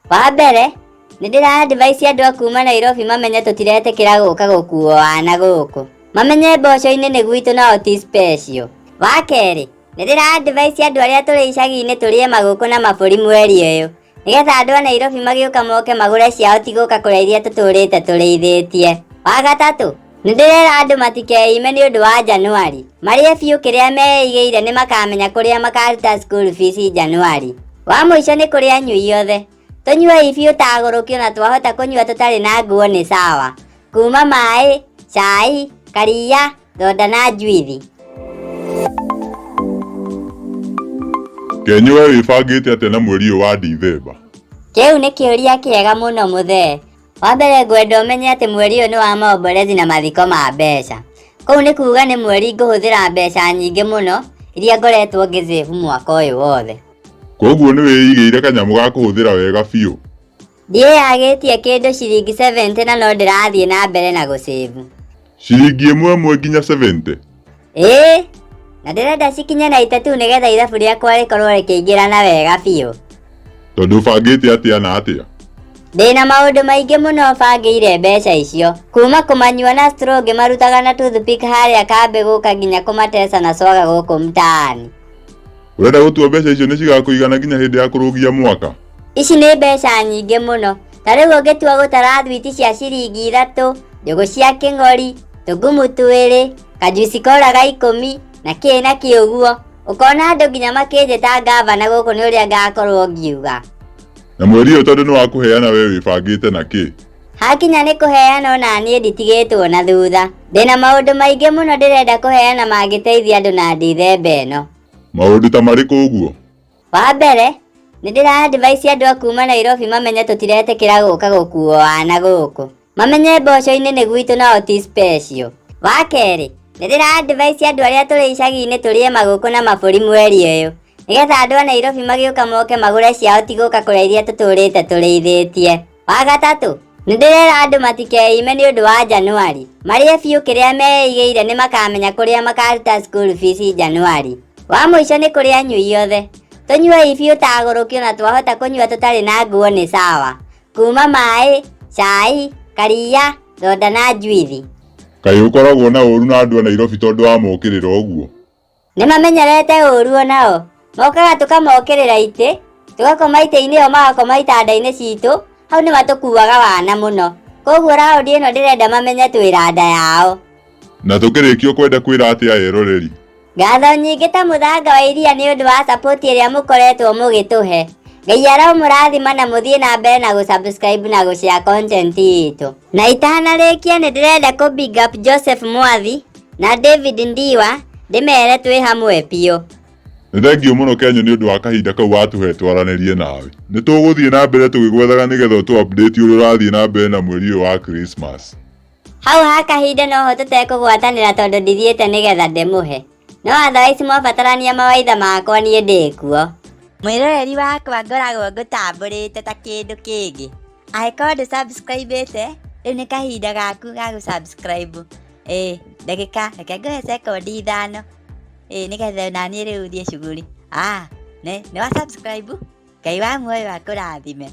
Wa mbere, nĩ ndĩra advise andũ a kuma Nairobi mamenye tũtiretĩkĩra gũka gũkuo wana gũkũ. Mamenye mboco-inĩ nĩ gwitũ nao ti special. Wa kerĩ, nĩ ndĩra advise andũ arĩa tũrĩ icagi-inĩ tũrĩe magũkũ na mabũri mweri ũyũ. Nĩgetha andũ a Nairobi magĩũka moke magũre ciao ti gũka kũrĩa iria tũtũrĩte tũrĩithĩtie. Wa gatatũ, nĩ ndĩrera andũ matikeime nĩ ũndũ wa Januari. Marĩe biũ kĩrĩa meigĩire nĩ makamenya kũrĩa makaruta school fees Januari. Wa mũico nĩ kũrĩ anyui othe. Tũnyuei biũ tagũrũkio na twahota kũnyua tũtarĩ na nguo nĩ sawa. Kuma maĩ, cai, karia, thonda na njuithi. Kenyi we wĩbangĩte atĩa na mweri ũyũ wa Dithemba? Kĩu nĩ kĩũria kĩega mũno mũthee. Wa mbere ngwenda ũmenye atĩ mweri ũyũ nĩ wa maomborezi na mathiko ma mbeca. Kũu nĩ kuuga nĩ mweri ngũhũthĩra mbeca nyingĩ mũno iria ngoretwo ngĩsave mwaka ũyũ wothe. Koguo nĩ wĩigĩire kanyamũ ga kũhũthĩra wega biũ. Ndiĩyagĩtie kĩndũ ciringi 70 na no ndĩrathiĩ na mbere na gũsave. Ciringi ĩmwe ĩmwe nginya 70? Ĩĩ, na ndĩrenda cikinye 92 nĩgetha ithabu rĩakwa rĩkorwo rĩkĩingĩrana wega biũ. Tondũ ũbangĩte atĩa na atĩa? Ndĩna maũndũ maingĩ mũno bangĩire mbeca icio. Kuma kũmanyua na straw ngĩmarutaga na toothpick harĩa kambĩ gũka nginya kũmateca na swaga gũkũ mtaani. Ũrenda gũtua mbeca icio nĩ cigakũigana nginya hĩndĩ ya kũrũgia mwaka? Ici nĩ mbeca nyingĩ mũno. Ta rĩu ũngĩtua gũtara thwiti cia ciringi 3, njũgũ cia kĩng'ori, tũngumu 2, kajuici kora ga 10, na kĩ na kĩ ũguo. Ũkona andũ nginya makĩnjĩta ngavana gũkũ nĩ ũrĩa ngakorwo ngiuga. Na mweri ũyũ tondũ nĩ wa kũheana we wĩbangĩte na kĩ? Hakinya nĩ kũheana ona niĩ nditigĩtwo na thutha. Ndĩna maũndũ maingĩ mũno ndĩrenda kũheana mangĩteithia andũ na Dithemba ĩno. Maũndũ ta marĩkũ ũguo? Wa mbere, nĩ ndĩra advise andũ a kuma Nairobi mamenye tũtiretĩkĩra gũka gũkuo wana gũkũ. Mamenye mboco-inĩ nĩ gwitũ nao ti special. Wa kerĩ, nĩ ndĩra advise andũ arĩa tũrĩ icagi-inĩ tũrĩe magũkũ na mabũri mweri ũyũ. Nĩgetha andũ a Nairobi magĩũka moke magũre ciao ti gũka kũrĩa iria tũtũrĩte tũrĩithĩtie. Wa gatatũ, nĩ ndĩrera andũ matikeime nĩ ũndũ wa Januari. Marĩe biũ kĩrĩa meigĩire nĩ makamenya kũrĩa makaruta school fees Januari. Wa mũico nĩ kũrĩ anyui othe. Tũnyuei biũ tagũrũkio na twahota kũnyua tũtarĩ na nguo nĩ sawa. Kuma maĩ, cai, karia, thonda na njuithi. Kaĩ ũkoragwo na ũru na andũ a Nairobi tondũ wa mokĩrĩra ũguo? Nĩ mamenyerete ũru onao. Mokaga tũkamokĩrĩra itĩ, tũgakoma itĩ-inĩ o magakoma itanda-inĩ citũ, hau nĩ matũkuaga wana mũno. Koguo raundi ĩno ndĩrenda mamenye twĩ nda yao. Na tũkĩrĩkia ũkwenda kwĩra atĩa eroreri? Ngatho nyingĩ ta mũthanga wa iria nĩ ũndũ wa support ĩrĩa mũkoretwo mũgĩtũhe. Ngai aromũrathima na mũthiĩ na mbere na gũsubscribe na gũshare content itũ. Na itanarĩkia nĩ ndĩrenda kũ big up Joseph Mwathi na David Ndiwa ndĩmere twĩ hamwe biũ. Nĩ thengiũ mũno Kenyo nĩ ũndũ wa kahinda kau watũhe twaranĩrie nawe. Nĩ tũgũthiĩ na mbere tũgĩgwethaga nĩgetha ũtũ update ũrĩa ũrathiĩ na mbere na mweri ũyũ wa Christmas. Hau ha kahinda noho tũtekũgwatanĩra tondũ ndithiĩte nĩgetha ndĩmũhe. No otherwise mwabatarania mawaitha makwa niĩ ndĩkuo. Mwĩroreri wakwa ngoragwo ngũtambũrĩte ta kĩndũ kĩngĩ. Angĩkorwo ndũ subscribe-ĩte, rĩu nĩ kahinda gaku ga gũ subscribe. Ĩĩ, ndagĩka, reke ngũhe sekondi 5. Ĩĩ, nĩgetha naniĩ rĩu thiĩ cuguri. Ah, nĩ wa subscribe? Ngai wa muoyo akũrathime.